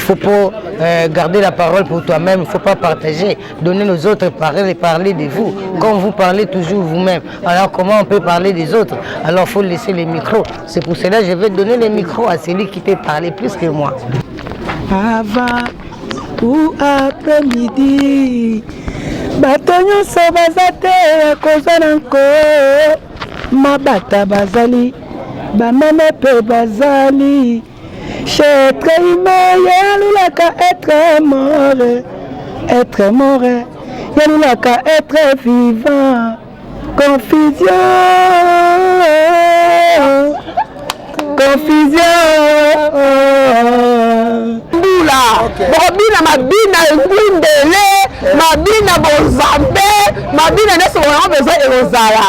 faut pas garder la parole pour toi-même, il faut pas partager, donner aux autres parler, parler de vous, comme vous parlez toujours vous-même. Alors comment on peut parler des autres? Alors il faut laisser les micros. C'est pour cela que je vais donner les micros à celui qui peut parler plus que moi. Avant ou après midi, bato nyonso baza te ya kozwa na nko, mabata bazali, bameme mpe bazali. Être humain yalulaka être mort, être mort yalulaka être vivant. Confusion, confusion. Mbula bokobina mabina engundele, mabina bozambe, mabina nyonso boyango besoin ekozala.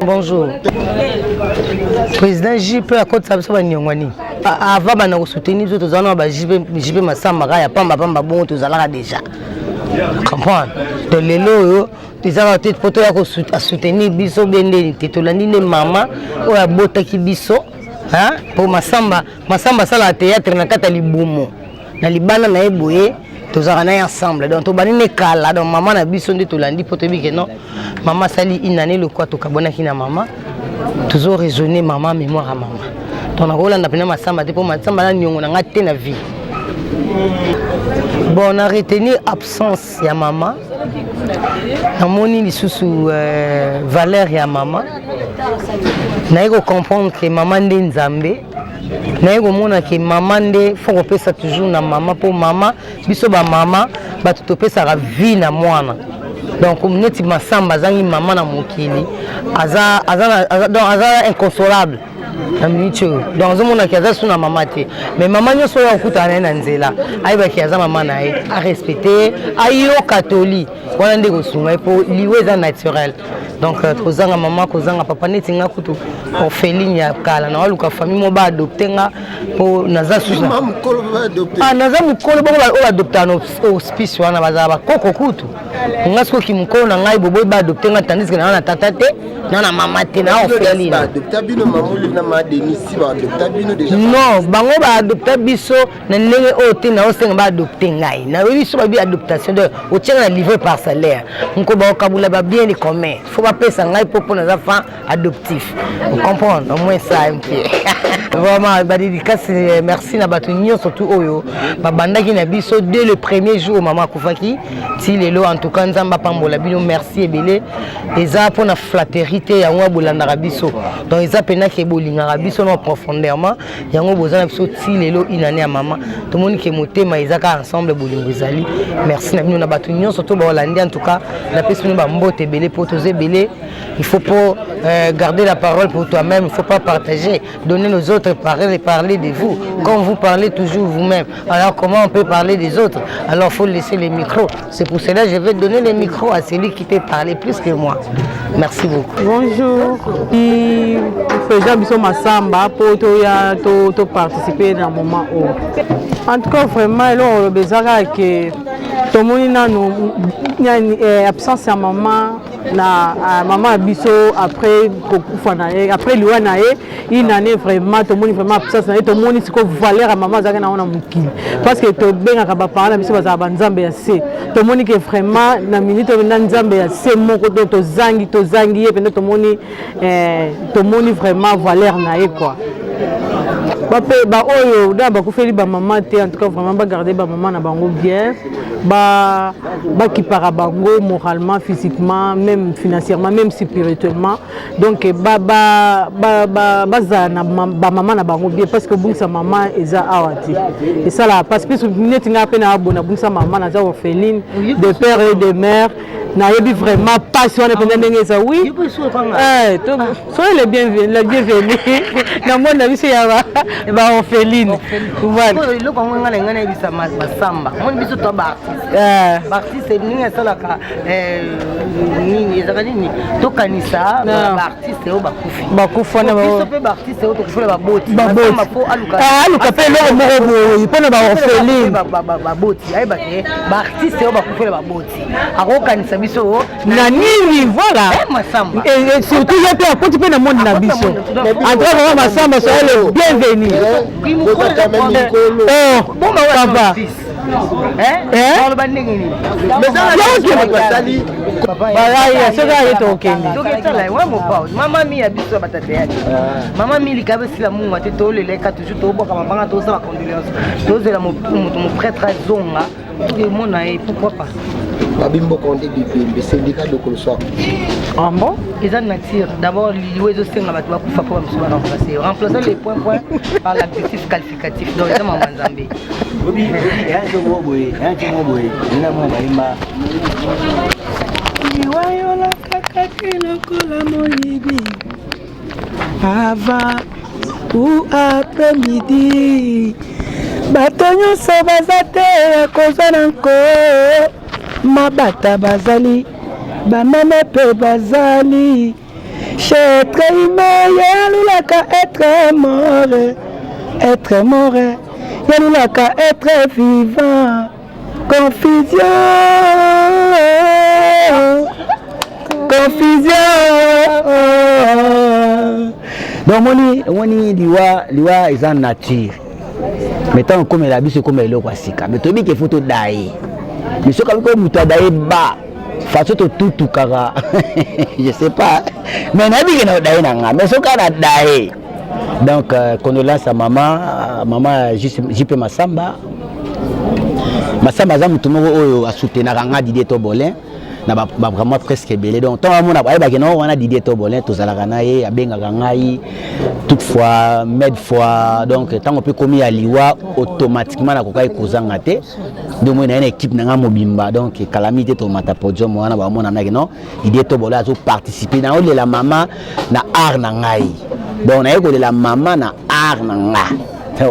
Bonjour. Président JP akotisa biso baniongo nini? Avant bana kosoutenir biso tozala na ba JP, JP Masamba kaka ya pamba pamba bongo tozalaka déjà. Comprendre? Donc lelo oyo ezalaka te po toya kosoutenir biso be ndeni te, tolandi nde mama oyo abotaki biso, hein? Po Masamba, Masamba asalaka théâtre na kati ya libumu na libanda na ye boye tozalaka na ye ensemble. Donc tobandi nde kala, donc mama na biso nde tolandi po toyebi ke non, mama asali une année lokwa tokabwanaki na mama, tozo raisonner mama, mémoire ya mama. Donc nakolanda mpena Masamba te po Masamba na niongo na nga te na vie. Bon, na retenir absence ya mama, namoni lisusu valeur ya mama, naye kocomprendre ke mama nde Nzambe, naye komona ke mama nde faut kopesa toujours na mama, po mama biso bamama bato topesaka vie na mwana. Donc neti Masamba azangi mama na mokili, aza, aza, aza, donc aza inconsolable na minute oyo. Donc azomonaki aza su na mama te, mais mama nyonso oyo akutana na ye na nzela ayebaki aza mama na ye, arespecte ye, ayoka toli wana nde kosunga ye, po liwa eza naturel. Donc kozanga mama, kozanga papa, neti nga kutu orpheline ya kala, na waluka famille mo baadopte nga po naza susu, naza mokolo bongo oyo baadoptaka na hospice wana bazala bakoko kutu. Nga soki mokolo na ngai boboyi baadopte nga, tandis que naa na tata te, na na mama te, na orpheline. Non, bango baadopta biso na ndenge oyo te, naosenga baadopte ngai, nayebi so babi adoptation de otianga na livre par salaire nko bakokabula babien de commun, faut bapesa ngai mpo mpo naza fan adoptif, comprendre au moins ça un peu. Vraiment badédicace, merci na bato nyonso tu oyo babandaki na biso dès le premier jour mama akufaki ti lelo. En tout cas Nzambe apambola bino, merci ebele. Eza mpona flatterie te yango bolandaka biso, donc eza mpena ke bolingaka biso na profondément, yango boza na biso ti lelo. Une année ya mama, tomoni ke motema eza kaka ensemble, bolingo ezali. Merci na bino na bato nyonso to baolandi. En tout cas napesi bino bambote ebele mpo toza ebele. Il faut pas garder la parole pour toi-même, il faut pas partager, donner aux autres parler, parler de vous, comme vous parlez toujours vous-même. Alors comment on peut parler des autres? Alors il faut laisser les micros. C'est pour cela que je vais donner les micros à celui qui peut parler plus que moi. Merci beaucoup. Bonjour. Président biso Masamba po toya to to participer na moment oyo. En tout cas vraiment eloko oloba eza kaka ke tomoni nanu absence ya mama na mama ya biso après kokufa na ye, après liwa na ye, une année vraiment tomoni vraiment absence na ye, tomoni sikoyo valeur ya mama azalaki nango na mokili, parce que tobengaka baparent na biso bazala banzambe ya se. Tomoni ke vraiment na minute oyo na nzambe ya se moko to tozangi, tozangi ye mpenza, tomoni tomoni vraiment valeur na ye quoi. Bape baoyo na bakufeli bamama te, en tout cas vraiment bagarde bamama na bango bien, bakipaka bango moralement, physiquement, même financièrement, même spirituellement. Donc bazala na bamama na bango bien, parce que obungisa mama eza awa te, esalaka parce que neti ngai mpe na abona abungisa mama, naza orpheline de père et de mère, nayebi vraiment mpasi wana mpenza ndenge eza. Oui, soyez les bienvenus, la bienvenue na monde na biso ya baorpheline. Voilà, eloko yango ngai na ngai nayebisa Masamba, moni biso to baartiste, baartiste ndenge asalaka nini, ezalaka nini, tokanisa baartiste oyo bakufi. Bakufi wana. Biso mpe baartiste oyo tokufela baboti. Aluka mpe eloko moko boye mpona baorpheline. Baboti ayebake baartiste oyo bakufela baboti, akokanisa. biso na nini? Voilà. Eh, Masamba. Et surtout ye mpe akoti mpe na monde na biso. En tout cas, vraiment, Masamba, soyez le bienvenu. Oh, papa. Eh? Baloba ndenge nini? Balaya soki aye, tokende. Toketala wa mopao mama mi ya biso ya batata yaki, mama mi likaba esila munga te. Toleleka toujours, tobwaka mabanga, tozala condoléance, tozela moto moprêtre azonga, tokemona ye, pourquoi pas. Babimboko nde bibembe syndicat dokolo swako. Ah bon? Eza nature. D'abord, liwa ezosenga bato bakufa mpo bamosusu baremplace, remplacer les points point par l'adjectif qualificatif. Donc eza mama Nzambe. Boye ena mwa bayimba. Liwa yolakaka te lokola moyibi avant ou après midi. Bato nyonso baza te ya kozwa na nko. Mabata bazali, bameme mpe bazali. Être humain yalulaka être mort, être mort yalulaka être vivant. Confusion, confusion. Donc omoni liwa eza nature, mais ntango ekomela biso, ekomela eloko ya sika. Mais toyebi ke faut todaye, mais soki abiki moto adaye ba façon totutukaka, je sais pas, mais nayebi ke na odaye na nga, mais soki na daye. Donc condoléance à mama, mama JP Masamba. Masamba aza motu moko oyo asoutenaka nga, Didier Tobolin, na ba vraiment presque ebele. Donc ntango amona, ayebaki no wana Didier Tobolin, tozalaka na ye, abengaka ngai toutefois maide fois. Donc ntango mpe komi ya liwa, automatiquement nakokaki kozanga te. Nde omoi na ye na équipe na ngai mobimba. Donc kalami te, tomata podium wana, bamona naki non, Didier Tobolin azoparticipe na olela mama na art na ngai. Donc naye kolela mama na art na nga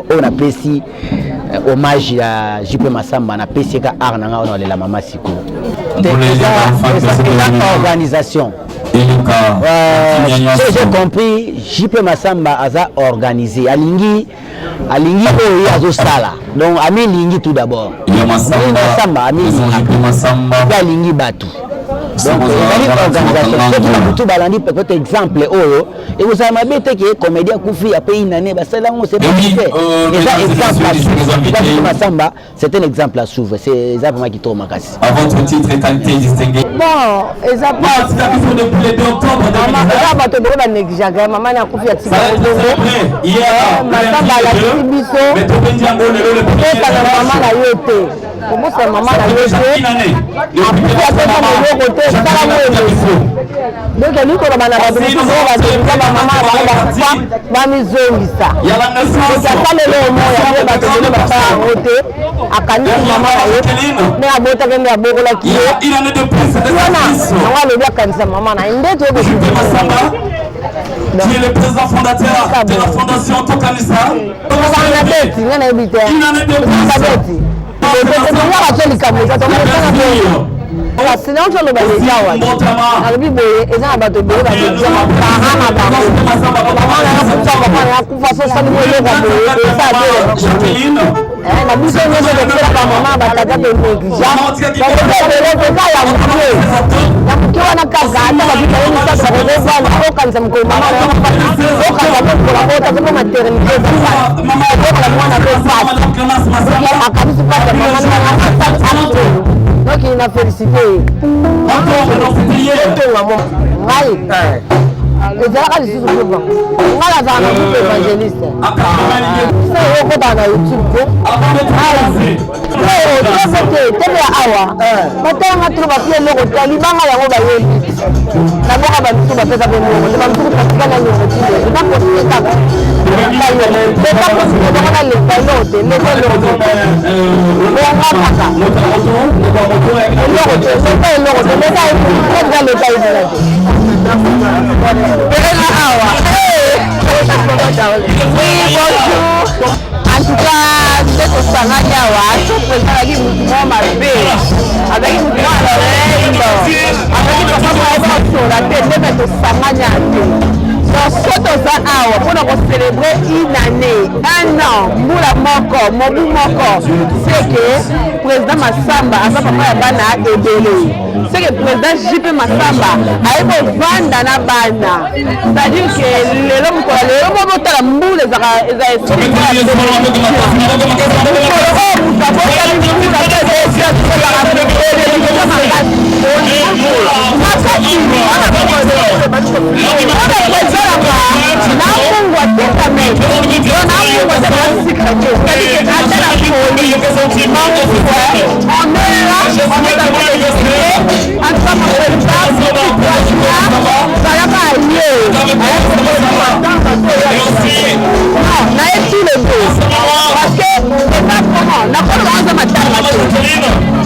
oyo napesi hommage ya JP Masamba, napesi eka art na ngai oyo naolela mama. Sikoyo eza organisation. So j'ai compris, JP Masamba aza organisé, alingi oyo ye azosala. Donc amilingi tout d'abord Masamba, amilingi mpe alingi bato. Donc ezali organisation. Soki babutu balandi peut-être exemple oyo, ekozala mabe te ke comédien akufi, après une année basali yango, c'est pas fait. Eza exemple à suivre. Masamba, c'est un exemple à suivre, c'est eza vraiment kitoko makasi. À votre titre et qualité distinguée. Bon, eza eza bato ebele banégligeaka mama na akufi ya tika bongo. Masamba alakisi biso tokana mama na ye te, kobosana mama na ye te. Akufi apesa eloko te, sala mo eloko. Donc elingi koloba na bato mosusu oyo bazongisa bamama na bango bakufa, bamizongisa. Donc asaleli omoya mpe bato ebele basala yango te. Akanisi mama na ye nde abotaki, nde abokolaki ye wana, yango alobi akanisa mama na ye nde toyoki. Qui est le président fondateur de la fondation Tokanisa. Na beti nga nayebi te, beti tongaka to likambo eza tomesana boye. Kasi nauti oloba deja wana, nalobi boye, eza na bato ebele badeja baparent na bango, mama na ya kufa, papa na ya kufa. So osali mo eloko boye, eza te. Na biso nyonso tokosala bamama, batata tonégligea ebele toza ya moke ya moke wana kaka. Ata babika ye misato, bakozovanda, okanisa mokolo mama, okanisa mokolo abota mpo maternité eza pasi, okola mwana mpe pasi, akanisi pasi ya mama nanga asali acte. Donc na félicité ye. Otonga mo ngai ezalaka lisusu groupe ngai nazala na groupe évangéliste. So okotaka na YouTube te, tv te, tv ya awa batanga tro bapia eloko te. Libanga yango bayebi naboka, bamisu bapesa mpe mbongo te, bamisuku patika na nyongo tile eza possible kaka eza possible bango na leta eloko te, leta eloko te, bonga kaka eloko te, leta eloko te, leta eza leta ezala te. Erenga awa. Oui, bonjour. En tout cas, nde tosangani awa. So président azalaki mutu moko mabe, azalaki mutu moko alorendo, azalaki papa moko ayeba kosola te. Nde me tosangani ya te. Donc so toza awa mpona kocélébrer une année. Un an, mbula moko, mobu moko, c'est que président Massamba aza papa ya bana ebele. C'est que président JP Massamba aye kovanda na bana. C'est-à-dire que lelo mokolo lelo moko botala mbula ezaka eza esprit mokolo oyo moto abotali mbula mpe ezalaka benediction makasi makasi wana wana namungwa te quand même donc namungwa te na sucre te c'est-à-dire que ata na poli mangwa on est là, on est en train de discuter. En tout cas, mon président zalaka aye non naye tous les deux parce que eza comment nakoloba aza matanga te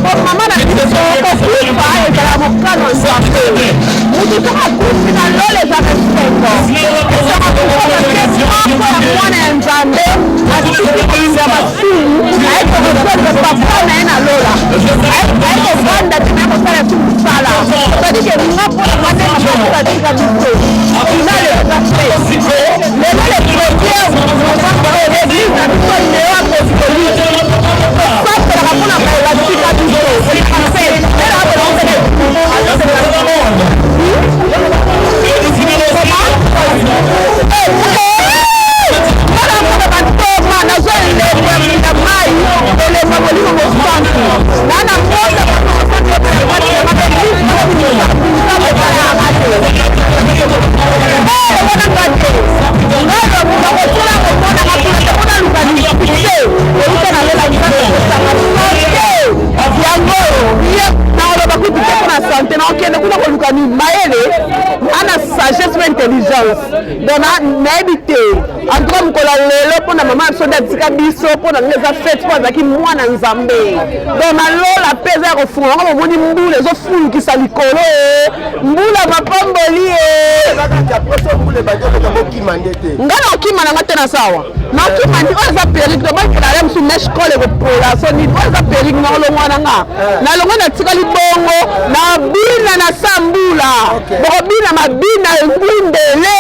po mama na biso kokufa ezala mokano Nzambe. Moto soki akufi na lola ezaka esengo. Esengo kufa parce que moko ya mwana ya Nzambe atiki bolingo ya masumu aye korejoindre papa na ye na lola. Aye kovanda te naye kosala su mosala. C'est-à-dire que nga mpo na nga nde mama biso atika biso. Final eza fe. Lelo le premier novembre oyo l'église na biso neo apostolique tosambelaka mpo na baye batika biso. Nazo elembo ya minda mai elembo ya molimo mosantu na na mposa bakotola komona makula te mpona luka succès euta na lola nzambe kosanga sante yango ye nakoloba kutu te mpona sante nakokende kuna koluka nini mayele ana sagesse mpe intelligence donc nayebi te en tout cas mokolo ya lelo mpona mama na biso nde atika biso mpona ngai eza fete mpo azalaki mwana nzambe donc na lola mpe eza ya kofunga yango bomoni mbula ezofulukisa likolo e mbula mapamboli e ngai nakokima na ngai te na sawa nakima ndi oyo eza perruque tobakela ya mosusu mèche colle ekopola so nini oyo eza perruque nakolongwa na nga nalongwe natikali bongo nabina na sa mbula bokobina mabina engundele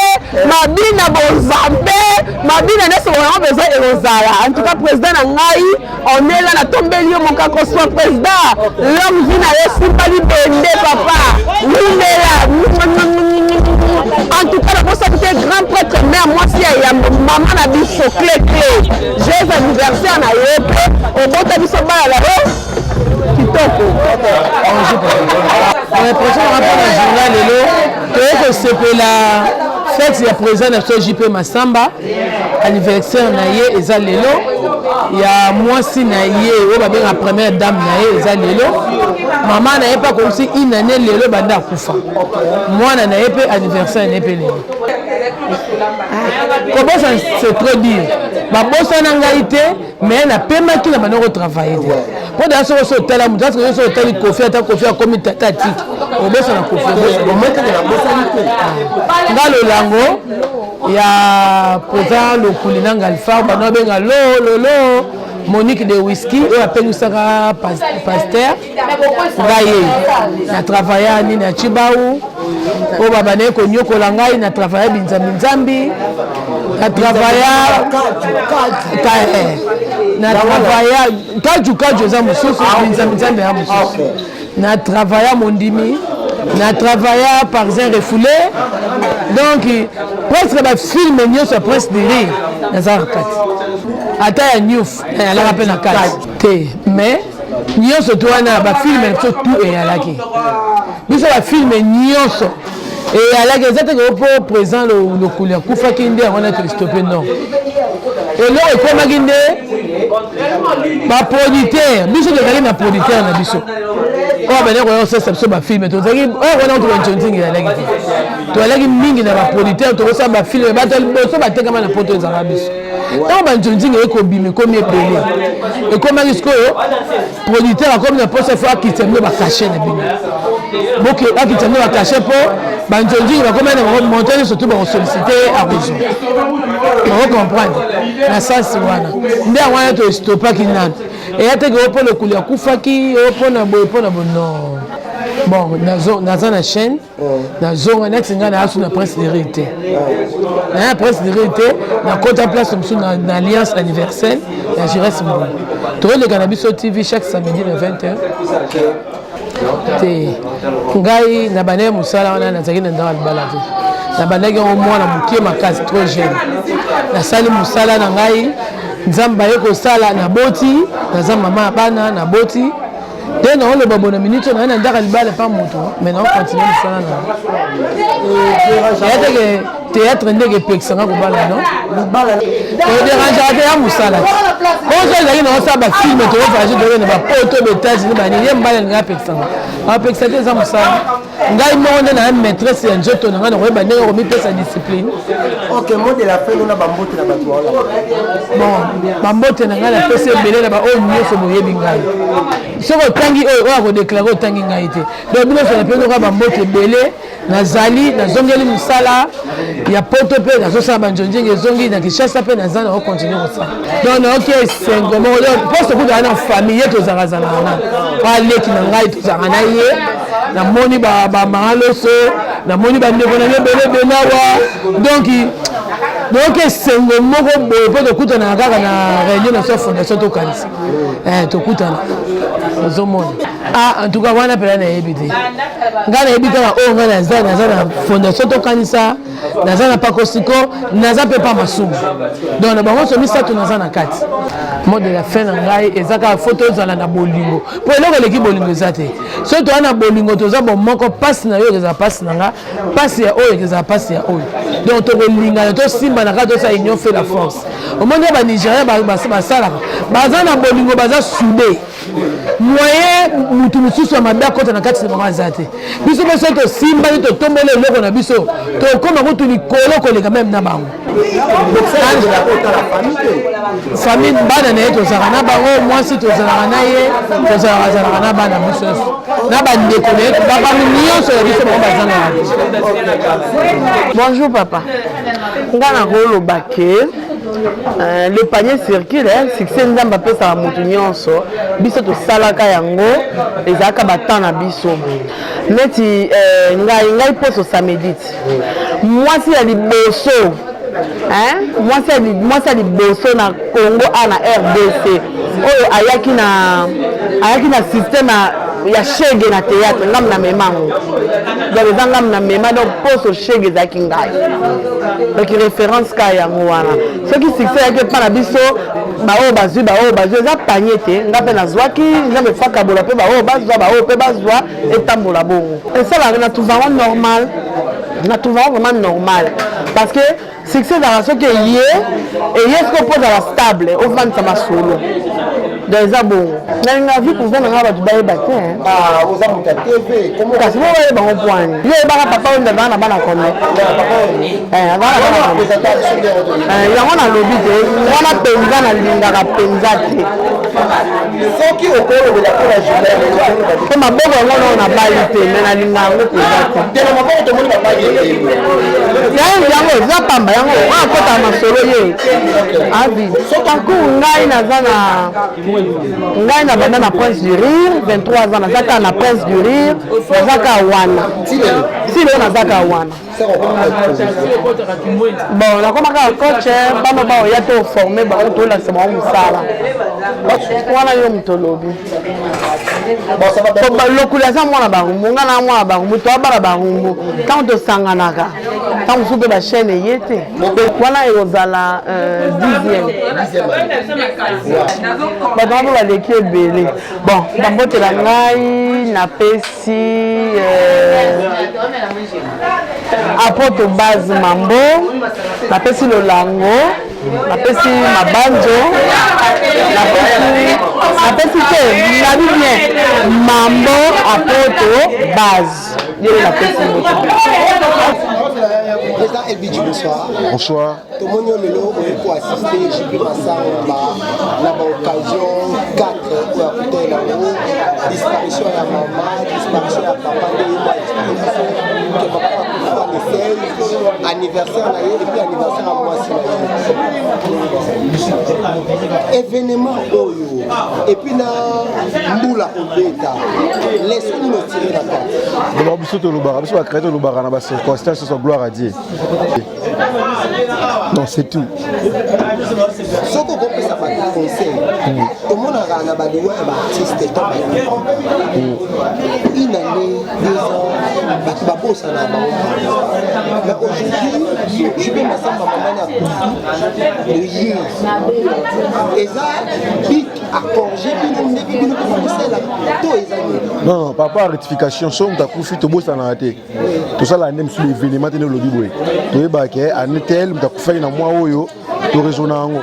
mabina bozambe mabina nyonso yango besoin ekozala en tout cas président na ngai on est là natombeli yo mokako soit président longue vie na yo simba libende papa wumela. En tout cas nabosaki te grand prêtre mère mwasi ya yambo mama na biso clé clé joyeux anniversaire na yo mpe obota biso bana na yo kitoko. Impression nanga mpona journal lelo, toye kosepela fete ya président na biso JP Massamba, anniversaire na ye eza lelo, ya mwasi na ye oyo babenga première dame na ye eza lelo, mama na ye mpe akokisi une année lelo banda akufa, mwana na ye mpe anniversaire na ye mpe lelo. Kobosana c'est trop dire, babosana ngai te mais napemaki na banda kotravaille te mpo daa soko so otala moto asoki so otali Kofi, ata Kofi akomi tata atiki obosana Kofi nga lolango ya président Lokuli na Ngalfar banda babenga lololo Monique de Whisky oyo apengisaka pasteur ngai ye na travailla nini ya Chibau oyo babandaki konyokola ngai na travailla binzambi-nzambi na travailla na travailla kaju kaju eza mosusu, binzambi-nzambi eza mosusu, na travailla mondimi, na travailla parisien refoulé, donc presque bafilme nyonso ya Prince de Rire nazalaka kati, ata ya newf nayalaka mpe na kati te, mais nyonso to wana bafilme na biso tout eyalaki biso, bafilme nyonso eyalaki. Eza te mpo président Lokuli akufaki nde yango wana tostope, non. Eloko ekomaki nde baproducteur, biso tozalaki na producteur na biso oyo bandeki koya kosalisa biso bafilme. Tozalaki oyo wana kutu bancontingi ezalaki te, toyalaki mingi na baproducteur, tokosala bafilme. Bato ya liboso batekama na poto ezalaka biso. Ntango bancontingi ekobima, ekomi ebele, ekomaki sikoyo producteur akomi na posa fo akitisa bino bacachet na bino, akitisa bino bacachet mpo banzonzingi bakomai na bango montant nyonso tu bakosollicite ye akozwa, bakocomprendre na sasi wana. Nde yango wana toestopaki nano eya teke oyo mpo Lokuli akufaki, oyo mpona boye, mpona boye, non. Bon, naza na chaîne, nazonga neti ngai nayasu na Prince de Rire te. Naya Prince de Rire te, nakota place mosusu na Alliance Anniversaire ya Jires Mbongo. Tokoleka na biso TV chaque samedi na 20h. Te, ngai na bandaki mosala wana, nazalaki na ndako ya libala te. Nabandaki yango mwana moke makasi, trop jeune. Nasali mosala na ngai, Nzambe aye kosala, naboti, naza mama ya bana, naboti. Te, naoloba bona minute oyo naye na ndako ya libala epa moto, mais naocontinue mosala na ya teke théâtre ndenge epekisanga kobala. Non, oderangeaka te, ya mosala te. Oyo ezalaki naosala bafilme, tokovoyage, tokende bapoto, baEtats-Unis, banini. Ye mobali alinga apekisanga, apekisa te, eza mosala. Ngai moko nde na maîtresse ya nzoto na ngai, nakoyeba ndenge komipesa discipline. Ok, mot de la fin na bambote na bato wana. Bon, bambote na ngai napesi ebele na baoyo nyonso boyebi ngai. Soki otangi oyo, oyo akodéclarer otangi ngai te. Donc bino nyonso napesi oka bambote ebele. Nazali nazongeli mosala ya poto mpe nazosala banjonjenge, ezongi na Kinshasa mpe naza na ocontinue kosala. Donc nayoki esengo moko. Donc poste kutaka na famille ye, tozalakazalaka na aleki na ngai, tozalaka na ye. Namoni bamama loso, namoni bandeko na ngai ebele ebele awa. Donc nayoki esengo moko boye mpo tokutanaka kaka na réunion na biso ya fondation Tokanisa. Tokutana, ozomona. Ah, en tout cas wana mpena nayebi te. Ngai nayebi kaka oyo ngai naza na fondation Tokanisa, naza na Pakosiko, naza mpe pa Masumu. Donc na bango nyonso misato naza na kati. Mot de la fin na ngai eza kaka fo tozala na bolingo, mpo eloko eleki bolingo eza te. Soki toza na bolingo, toza bomoko, mpasi na yo ezala mpasi na nga, mpasi ya oyo ezala mpasi ya oyo. Donc tokolingana, tosimbana kaka, tosala union fait la force. Omoni Banigérien basalaka, baza na bolingo, baza soudé, moyen mutu mosusu ya mabe akɔta na kati na bango aza te. Biso mpe soki tosimbani, totomboli eloko na biso, tokóma kutu likolo koleka même na bango. Famille, bana na ye tozalaka na bango, mwasi tozalaka na ye, tozalaka zalaka na bana biso nyonso, na bandeko na ye, bakambi nyonso ya biso bango bazangaka. Bonjour papa, nga nakoloba ke le panier circule, hein, succès Nzambe apesaka motu nyonso. Biso tosalaka yango, ezalaka batemps na biso. Neti ngai poso samedi ti mwasi ya liboso, hein, mwasi ya liboso na Congo a na RDC oyo ayaki na système ya shege na théâtre, ngam na mema yango. Donc eza ngam na mema. Donc poso shege ezalaki ngai. Donc référence ka yango wana. Soki succès eyaki epa na biso, baoyo bazwi, baoyo bazwi, eza panier te. Nga mpe nazwaki, Nzambe fakabola mpe baoyo bazwa, baoyo mpe bazwa, etambola bongo. Esalaka, na trouve yango normal, na trouve yango vraiment normal, parce que succès ezalaka soki eye soki mpo ozala stable, ovandisa masolo. Donc eza bongo. Nalinga vie privée na nga bato bayeba te. Oza moto ya TV. Kasi bo bayeba ngo pwani yo oyebaka papa oyo azala na bana combien? Yango nalobi te, wana mpenza nalingaka mpenza te. Soki okolobela mpona Mpo maboko yango nao nabali te, me nalinga yango mpenza te. Te, na maboko tomoni babagi. Yango eza pamba, yango oyo akotaka masolo ye avi parcours. Ngai naza na ngai na banda na Prince du Rire, 23 ans naza kaka na Prince du Rire, naza kaka wana si lelo naza kaka wana. Bon, nakoma kaka coach. Bana baoya to forme bango, tolakisa bango mosala wana. Yo moto olobi lokuli aza mwana Barumbu, nga na mwana Barumbu, toa bana Barumbu. Ntango tosanganaka, ntango mosusu mpe bachaîne eye te. Wana ekozala dixième. Bato wana mpe baleki ebele. Bon, bambotela ngai napesi apoto base mambo, napesi lolango, napesi mabanzo, napesi te, nabi bien mambo apoto base yele, napesi moto. Président Elbidji, bonsoir. Bonsoir. Tomoni yo lelo oye koassiste JP Masamba na baoccasion 4 oyo akutani nango: disparition ya mama, disparition ya papa, nde ye mwa explique biso ke papa akufa le 16, anniversaire na ye, et puis anniversaire ya mwasi na ye. Événement oyo et puis na mbula kobeta leçon nini otire na kati? Bon, biso tolobaka, biso bacréateur tolobaka na bacirconstance nyonso, gloire à Dieu. Non, c'est tout. Soki okopesa bato conseil, tomonaka na baliwa ya baartiste to une année, 2 ans, bato babosana bango. Mais aujourd'hui, JP Masamba, mamani akufi, oye eza bik acorge bino ndenge bino mpe bokosala to eza nini? Non, non, par rapport à rectification, so moto akufi, tobosanaka te. Tosalaka nde mosusu événement te. Nde olobi boye, toyebaka ke année tel moto akufaki na mwa oyo, toraisonna yango,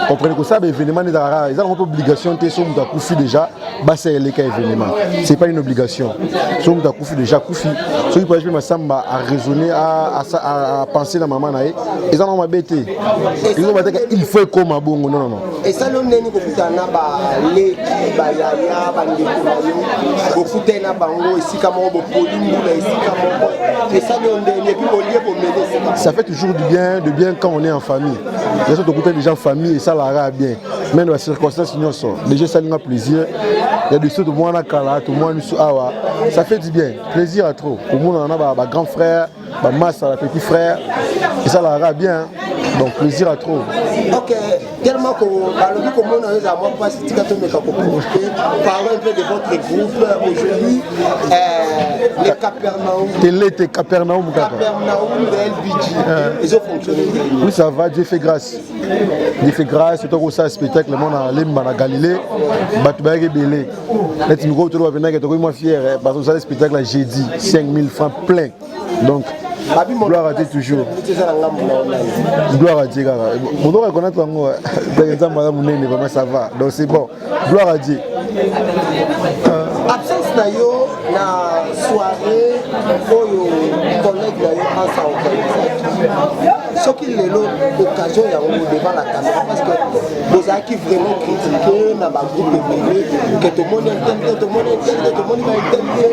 comprendre. Kosala baévénement nde ezalaka, eza nango mpe obligation te. So moto akufi déjà, basala eleka événement, c'est pas une obligation. So moto akufi déjà, akufi. Soki mpe Masamba araisonné, apense na mama na ye, eza nango mabe te. Ezoba te il faut ekoma bongo, non, non, non. Esali yo ndeni kokutana na baleki, bayaya, bandeko na yo? Bokutani na bango esika moko, bopoli mbula esika moko, esali yo ndeni? Et puis bolie, bomele esika? Ça fait toujours du bien, de bien quand on est en famille. Biso tokutani déjà en famille, esalaka bien, même na bacirconstance nyonso. Déjà esalinga plaisir ya biso tomwana kala, tomwana biso awa, ça fait du bien, plaisir à trop komonana na bagrand frère, bamasa, ba petit frère, esalaka bien. Donc plaisir à trop. Ok, tellement ko balobi komona oyo ezala mwa mpasi, tika tomeka koprofite. Parlons un peu de votre groupe aujourd'hui, les Capernaum. Télé te Capernaum kaka. Capernaum de LBG, ezofonctionne ndenge? Oui, ça va, Dieu fait grâce, Dieu fait grâce. Tokosala spectacle mo na Lemba na Galilée, bato bayaki ebele. Neti mikolo toloba mpendake, tokomi mwa fier parce que osala spectacle ya jeudi, 5000 francs plein. Donc gloire à Dieu toujours, gloire à Dieu kaka. Moto reconnaître yango, Nzambe aza monene vraiment, ça va. Donc c'est bon, gloire à Dieu. Absence na yo na soirée oyo collègue na yo Ansa organisaki, soki lelo occasion yango devant la caméra, parce que bozalaki vraiment critiqué na bagroupe ebele ke tomoni un tel te, tomoni un tel te, tomoni ba un tel te,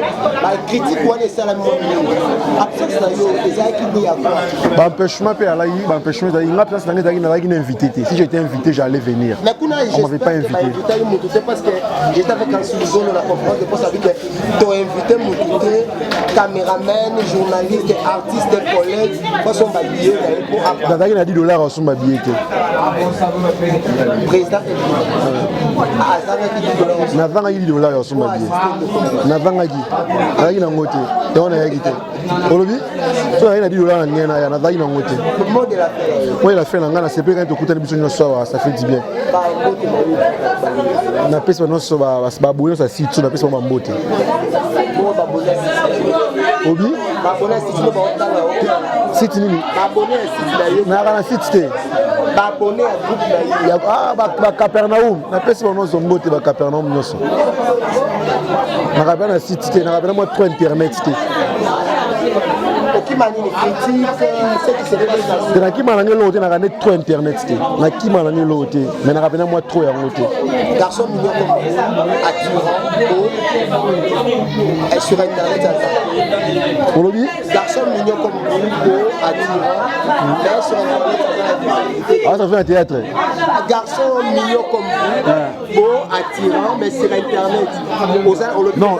bacritique wana esalami mwa mingi. Absence na yo ezalaki nde ya quoi? Baempêchement mpe alaki, baempêchement ezalaki. Nga place na ngai ezalaki, nazalaki na invité te. Si j'étais invité, j'allais venir. Mais kuna on m'avait pas invité. Bainvitaki motu te, parce que j'étais avec Ansulizolo na conférence de presse abi ke toinvité motu te, caméraman, journaliste, artiste, collègue, basomba billet na ye po Nazalaki na 10 $ osomba billet te. Président azangaki 10 $? Nazangaki 10 $ ya osomba billet, nazangaki, nazalaki nango te. Yango nayaki te. Olobi so nazalaki na 10 $ na ngai naya, nazalaki nango te. Mot de la fin. Mot de la fin na ngai, nasepeli kani tokutani biso nyonso awa, ça fait du bien. Napesi ba nyonso, baboye nyonso ya site, napesi bango bambote. Obi site nini? Nayaka na site te. Bacapernaum, napesi bango nyonso mbote, bacapernaum nyonso. Nakapena na site te, nakapena mwa trop internet te. Okima nini? Critique, ce qui serait Te, nakima nango eloko te, naka nde trop internet te. Nakima nango eloko te, mais naka pena mwa trop yango te. Garçon mignon comme vous, attirant, beau, et sur internet aza? Olobi? Garçon mignon comme vous, beau, attirant, mais sur internet aza? Ah, ça fait un théâtre. Garçon mignon comme vous, beau, attirant, mais sur internet oza, olobi? Non,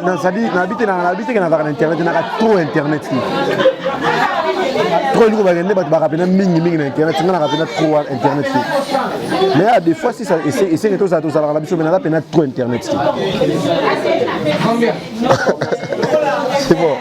nazali nayebi te, nayebi te ke nazalaka na internet. Naka trop internet te. Trop eloko bakende, bato baka pena mingimingi na internet, nga naka pena trop internet te. Mais ah, des fois si ça esenge tozala, tozalaka na biso, mais naza pena trop internet te. C'est bon.